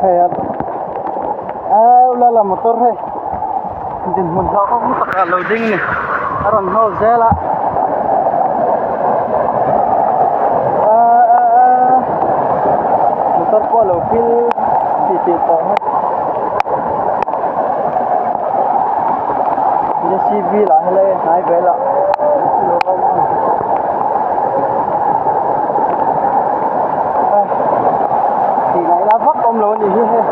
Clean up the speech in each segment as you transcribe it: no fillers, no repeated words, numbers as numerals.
Hei a au la la motor hei dinhmun hlauhawm takah a lo ding a ni a rawn hnawl zel a aaa motor pawh a lo pil tih tih tawh hei J C B lah helai a hnai velah. Tih ngaihna vak awm lo a nih hi hei.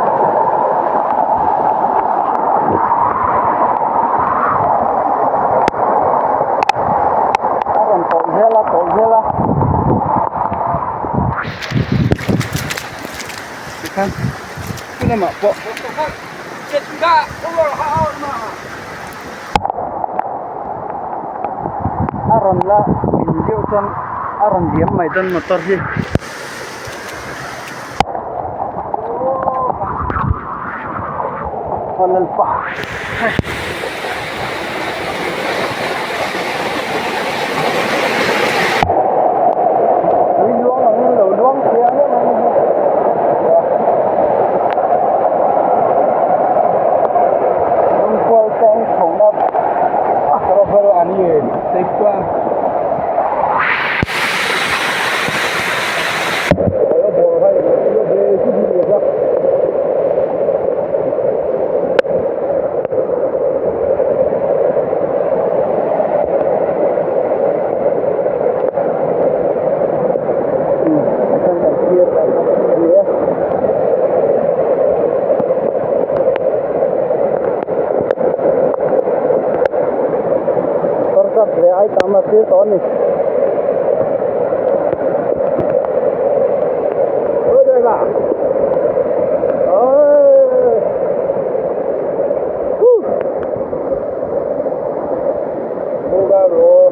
A rawn tawlh zel a tawlh zel a. Tikhan chu lamah pawh. A rawn la min deuh chuan a rawn diam mai dawn motor hi. Aw lalpa hei. Tui luang angin lo luang chiang em em a ni. Lungkual tawng chhohna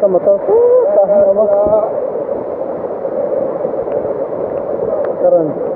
Ka motor sawtah hian a awm a ka rawn.